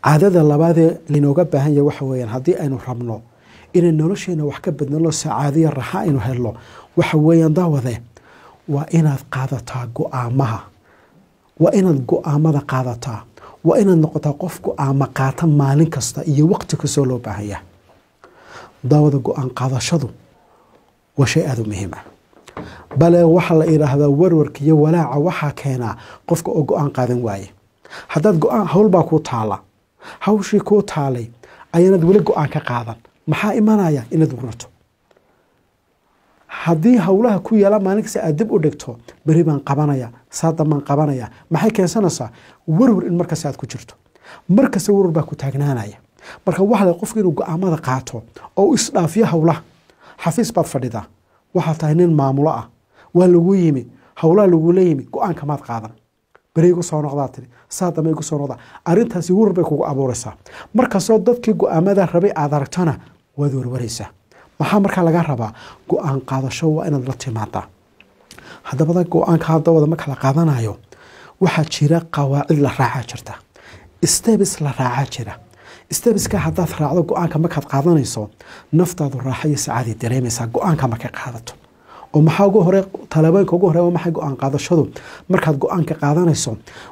Caadada labaadee laynooga baahan yahay waxa weeyaan, haddii aynu rabno inay nolosheena wax ka bednalo, sacaadiya raxa aynu helno, waxa weeyaan daawade, waa inaad qaadataa go-aamaha, waa inaad go-aamada qaadataa, waa inaad noqotaa qof go-aamo qaata maalin kasta iyo waqti kastoo loo baahan yahay. Daawada, go-aan qaadashadu waa shay aada u muhiim ah. Bale waxaa la idhaahdaa warwarka iyo walaaca waxaa keenaa qofka oo go-aan qaadan waaye. Haddaad go-aan, hawl baa kuu taala, hawshii kuu taalay ayaanaad weli go-aan ka qaadan, maxaa imanaya? Inaad wararto. Haddii howlaha ku yaala maalin kasta aad dib u dhigto, beri baan qabanaya, saadan baan qabanaya, maxay keensanaysaa? Warwar in markasta aad ku jirto, markasta warwar baa ku taagnaanaya. Marka waxa la qofku inuu go-aamada qaato oo u isdhaafiyo howlaha. Xafiis baad fadhidaa, waxaad tahay nin maamulo ah, waa lagu yimi, howlaha lagula yimi, go-aanka maad qaadan, beri igu soo noqdaa tiri, saa dambe igu soo noqdaa, arrintaasi warwar bay kugu abuuraysaa. Markastoo dadkii go-aamada rabay aad aragtana, waad warwaraysaa. Maxaa markaa laga rabaa? Go-aan qaadasho waa inaad la timaadaa. Haddaba go-aanka hadawada marka la qaadanayo, waxaa jira qawaacid la raacaa jirta, steps la raacaa jira. Stepska haddaad raacdo go-aanka markaad qaadanayso, naftaadu raaxa iyo sacaaday dareemaysaa go-aanka markay qaadato. Oo maxaa ugu hore? Talaabooyinka ugu hore waa maxay go-aan qaadashadu? Markaad go-aanka qaadanayso,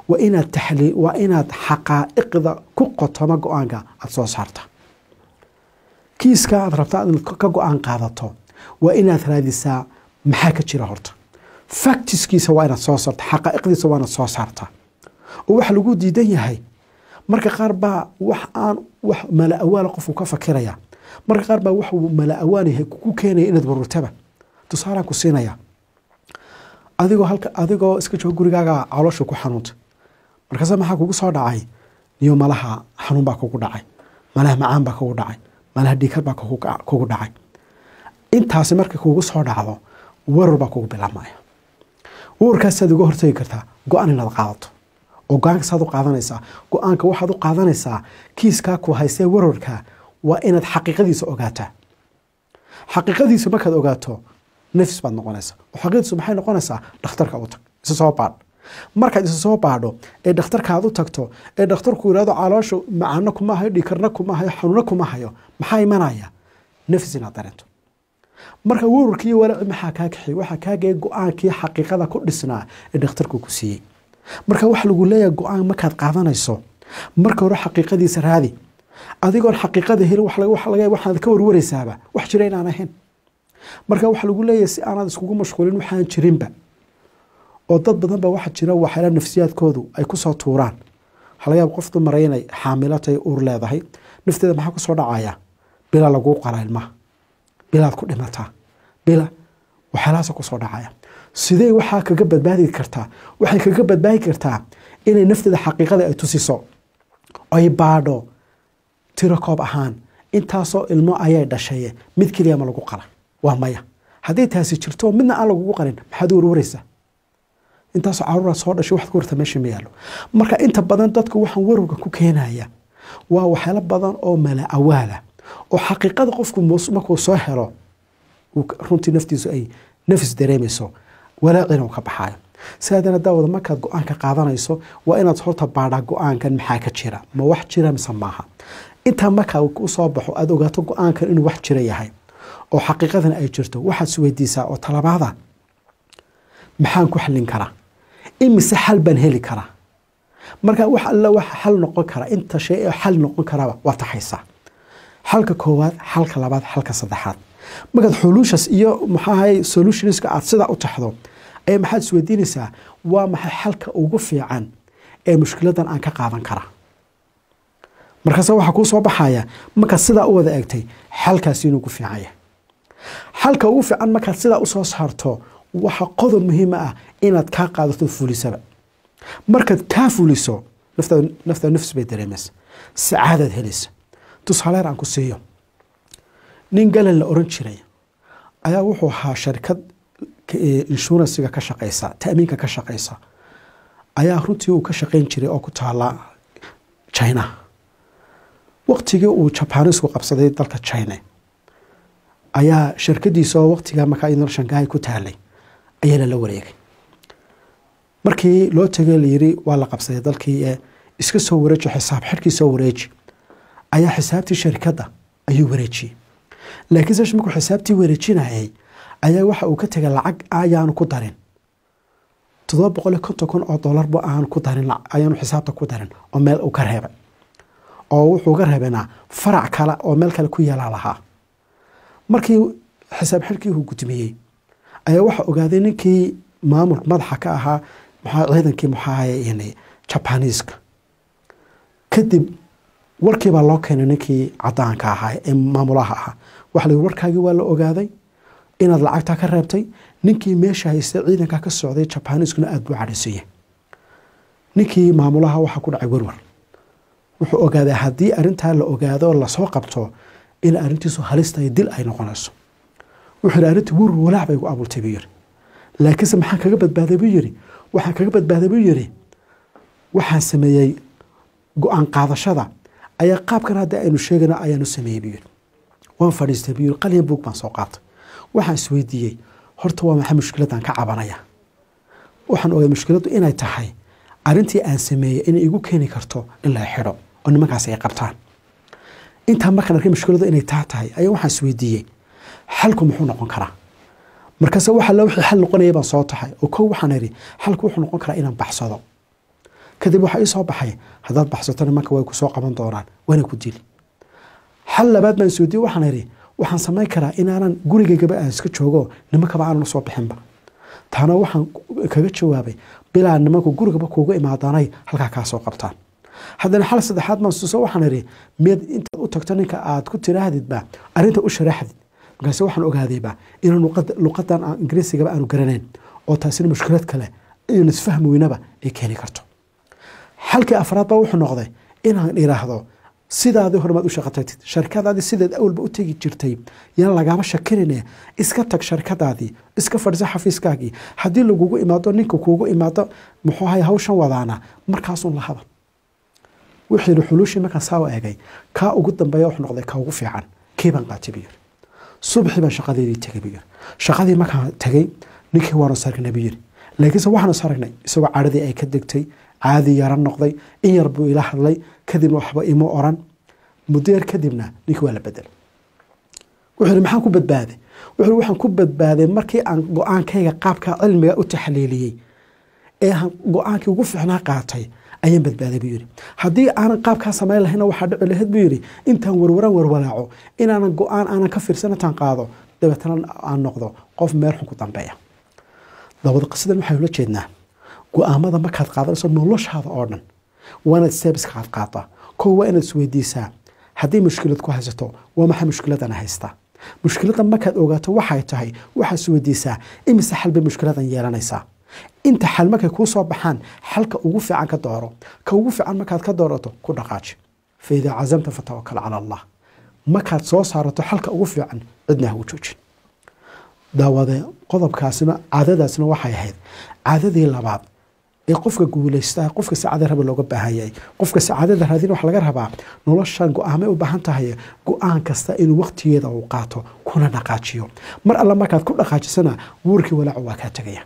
waa inaad taxliil, waa inaad xaqaa'iqda ku qotoma go-aanka aada soo saarta. Kiiska aad rabtaa inaad ka go-aan qaadato, waa inaad raadisaa maxaa ka jira horta, factiskiisa waa inaad soo saarta, xaqaa'iqdiisa waa inaad soo saartaa. Oo waxa lagu diidan yahay, marka qaar baa wax aan wax mala awaala qofku ka fakiraya, marka qaar baa wax uu mala awaan yahay ku keenaya inaad warwartaba. Tusaalaan ku siinaya: adigoo halka, adigoo iska jooga gurigaaga, caloosha ku xanuunta, markaasa maxaa kugu soo dhacay? Niyo malaha xanuun baa kugu dhacay, malaha macaan baa kugu dhacay, malaha dhiikar baa kugu dhacay. Intaasi markay kugu soo dhacdo, warar baa kugu bilaabmaya. Wararkaasaad uga hortagi kartaa go-aan inaad qaadato. Oo go-aanka saad u qaadanaysaa? Go-aanka waxaad u qaadanaysaa, kiiskaa ku haystee wararka waa inaad xaqiiqadiisa ogaataa. Xaqiiqadiisa markaad ogaato, nafis baad noqonaysaa. Oo xaqiiqadiisu maxay noqonaysaa? Dhakhtarka u tag, isa soo baadh. Markaad isa soo baadho ee dhakhtarka aad u tagto, ee dhakhtarku yidhahdo calooshu macaano kuma hayo, dhiikarna kuma hayo, xanuuno kuma hayo, maxaa imanaya? Nafis inaad dareento. Marka warwarkii walaaci maxaa kaa kaxiyey? Waxaa kaa geeyay go-aankii xaqiiqada ku dhisnaa ee dhakhtarku ku siiyey. Marka waxa lagu leeyahay, go-aan markaad qaadanayso, marka hore xaqiiqadiisa raadi. Adigoon xaqiiqada helin, wax laga waxaad ka warwaraysaaba wax jira inaan ahayn. Marka waxa lagu leeyahay, si aanaad iskugu mashquulin waxaan jirinba, oo dad badan ba waxa jira waxyaala nafsiyaadkoodu ay kusoo tuuraan. Waxaa laga yaaba qof dumara inay xaamilo tahay, uur leedahay, nafteeda maxaa kusoo dhacaya? Bila laguu qalaa ilmaha, bilaad ku dhimataa, bila waxyaalahaasa kusoo dhacaya. Sidee waxaa kaga badbaadi kartaa? Waxay kaga badbaadi kartaa inay nafteeda xaqiiqada ay tusiso, ay baadho tiro koob ahaan intaasoo ilmo ayay dhashay, mid keliya ma lagu qala? Waa maya. Hadday taasi jirto, midna aan lagugu qalin, maxaad u warwaraysaa? Intaasoo caruuraa soo dhashay, waxaad ku warta meesha ma yaallo. Marka inta badan dadku waxaan warwarka ku keenaya waa waxyaalo badan oo mala awaala, oo xaqiiqada qofku markuu soo helo, runtii naftiisu ay nafis dareemayso, walaacina uu ka baxaayo. Sidaadana daawada, markaad go-aanka qaadanayso, waa inaad horta baadhaa go-aankan maxaa ka jira, ma wax jira mise maaha. Intaa markaa u soo baxo, aada ogaato go-aankan inuu wax jira yahay oo xaqiiqadan ay jirto, waxaad isweydiisaa oo talabaada: maxaan ku xallin karaa? Imise xal baan heli karaa? Marka wax alla waxa xal noqon kara, inta shay ee xal noqon karaba waa taxaysaa: xalka koowaad, xalka labaad, xalka saddexaad. Markaad xuluushas iyo maxaahay solutionska aad sidaa u taxdo ayaa maxaad isweydiinaysaa? Waa maxay xalka ugu fiican ee mushkiladan aan ka qaadan karaa? Markaase waxaa kuu soo baxaya, markaad sidaa u wada eegtay, xalkaasi inuu ku fiican yahay. Xalka ugu fiican markaad sidaa usoo saarto, waxa qodob muhiima ah inaad kaa qaadato, fulisaba. Markaad kaa fuliso, naftaada nafs bay dareemaysa, sacaadaad helaysa. Tusaaleer aan ku siiyo: nin Galan la oran jiray ayaa wuxuu ahaa sharikad insurancega ka shaqeysa, ta'miinka ka shaqeysa ayaa runtii uu ka shaqeyn jiray, oo ku taala China. Waqtigii uu Jabanisku qabsaday dalka China ayaa shirkadiisa, oo waqtigaa markaa iyaduna Shangahay ku taalay, ayaa lala wareegay. Markii loo tegay, layiri waa la qabsaday dalkii, ee Iska soo wareeji xisaab xidhkii, soo wareeji. Ayaa xisaabtii sharikadda ayuu wareejiyey. Laakiin se markuu xisaabtii wareejinayay ayaa waxa uu ka tegay lacag ayaanu ku darin, $750,000 bu aanu ku darin, ayaanu xisaabta ku darin oo meel uu ka reebay, oo wuxuu ga reebaynaa farac kale oo meel kale ku yeelaa lahaa. Markii xisaab xidhkii uu gudmiyey ayaa waxa ogaaday ninkii maamul madaxa ka ahaa ciidankii muxaahaye Jabaniiska. Kadib warkiibaa loo keenay ninkii cadaanka ahaa ee maamulaha ahaa. Waxa la yidhi, warkaagii waa la ogaaday inaad lacagtaa ka reebtay. Ninkii meesha haystay ciidanka ka socday Jabaniiskuna aada buu cadhaysiiyey. Ninkii maamulaha waxaa ku dhacay werwer. Wuxuu ogaaday haddii arrintaa la ogaado lasoo qabto in arrintiisu halista iyo dil ay noqonayso. Wuxuu yidhi, arrintii werwer walaac bay igu abuurtay, buu yidhi. Laakiinse maxaan kaga badbaaday, buu yidhi? Waxaan kaga badbaaday, buu yidhi, waxaan sameeyey go-aan qaadashada ayaa qaabkan hadda aynu sheegayno ayaanu sameeyey, buu yidhi. Waan fadhiistay, buu yidhi, qalin buug baan soo qaatay. Waxaan isweydiiyey, horta waa maxay mushkiladdan ka cabanaya? Waxaan ogay mushkiladdu inay tahay arrintii aan sameeyey inay igu keeni karto in la xidho oo nimankaasi ay qabtaan. Intaa markaan arkay mushkiladdu inay taa tahay ayaa waxaan isweydiiyey, xalku muxuu noqon karaa? Markaase waxa la wixii xal noqonaya baan soo taxay, oo kow waxaan idhi, xalku wuxuu noqon karaa inaan baxsado. Kadib waxaa ii soo baxay, haddaad baxsato nimanka way ku soo qaban doonaan, waana ku dili. Xal labaad baan isweydiiyey. Waxaan idhi, waxaan samayn karaa inaanan gurigaygaba aan iska joogo, nimankaba aanan usoo bixinba. Taana waxaan kaga jawaabay, bilaa nimanku gurigaba kuuga imaadaanay halkaa kaa soo qabtaan. Haddana xal saddexaad baan suso. Waxaan idhi, miyaad intaad u tagto ninka aad ku tiraahdidba arrinta u sharaxdid? Markaase waxaan ogaadayba inaan luqadan Ingiriisigaba aanu garanayn, oo taasina mushkilad kale inaan isfahmi weynaba ay keeni karto. Xalkii afraad baa wuxuu noqday inaan iraahdo, sidaadii hore maad u shaqo tagtid sharikadaadii, sideed awalba u tegi jirtay, yaan lagaama shakinine iska tag sharikadaadii, iska fadhiso xafiiskaagii. Haddii lagugu imaado, ninka kuugu imaado muxuu ahay hawshan wadaana, markaasuun la hadal. Wuxuu yidhi, xuluushii markaan saa u eegay, kaa ugu dambeeya wuxuu noqday ka ugu fiican. Kii baan qaatay, buu yidhi. Subaxii baan shaqadeedii tegay, buu yidhi. Shaqadii markaan tegay ninkii waanu is aragnay, buu yidhi. Laakiinse waxaanu is aragnay isagoo cadhadii ay ka degtay, caadi yara noqday. In yar buu ila hadlay, kadibna waxba ima oran. Muddo yar kadibna ninkii waa la bedelay. Wuxuu yidhi, maxaan ku badbaaday? Wuxuu yidhi, waxaan ku badbaaday markii aan go-aankayga qaabka cilmiga u taxliiliyey ee aan go-aankii ugu fiicnaa qaatay ayaan badbaaday, buu yidhi. Haddii aanan qaabkaa samayn lahayna, waxaa dhici lahayd, buu yidhi, intaan warwaraan warwalaaco inaanan go-aan aanan ka fiirsan intaan qaado, dabeetana aan noqdo qof meel xun ku dambeeya. Dabada qisadan waxaynu la jeednaa, go-aamada markaad qaadanayso noloshaada oo dhan waa inaad steps qaad qaadaa. Kow, waa inaad isweydiisaa haddii mushkilad ku haysato, waa maxay mushkiladan haystaa? Mushkiladdan markaad ogaato waxay tahay, waxaad isweydiisaa, imise xal bay mushkiladan yeelanaysaa? Inta xal markay kuu soo baxaan, xalka ugu fiican ka dooro. Ka ugu fiican markaad ka doorato, ku dhaqaaji. Fa idaa cazamta fatawakal cala Allah. Markaad soo saarato xalka ugu fiican, cidna ha u joojin. Daawade, qodobkaasina, caadadaasina waxay ahayd caadadii labaad ee qofka guulaysta, qofka sacaada raba looga baahan yahay. Qofka sacaadada raadin waxa laga rabaa, noloshan go-aamay u baahan tahay, go-aan kasta inuu waqtigeeda uu qaato kuna dhaqaajiyo. Mar alla markaad ku dhaqaajisana, wuurkii walaacu waa kaa tegaya.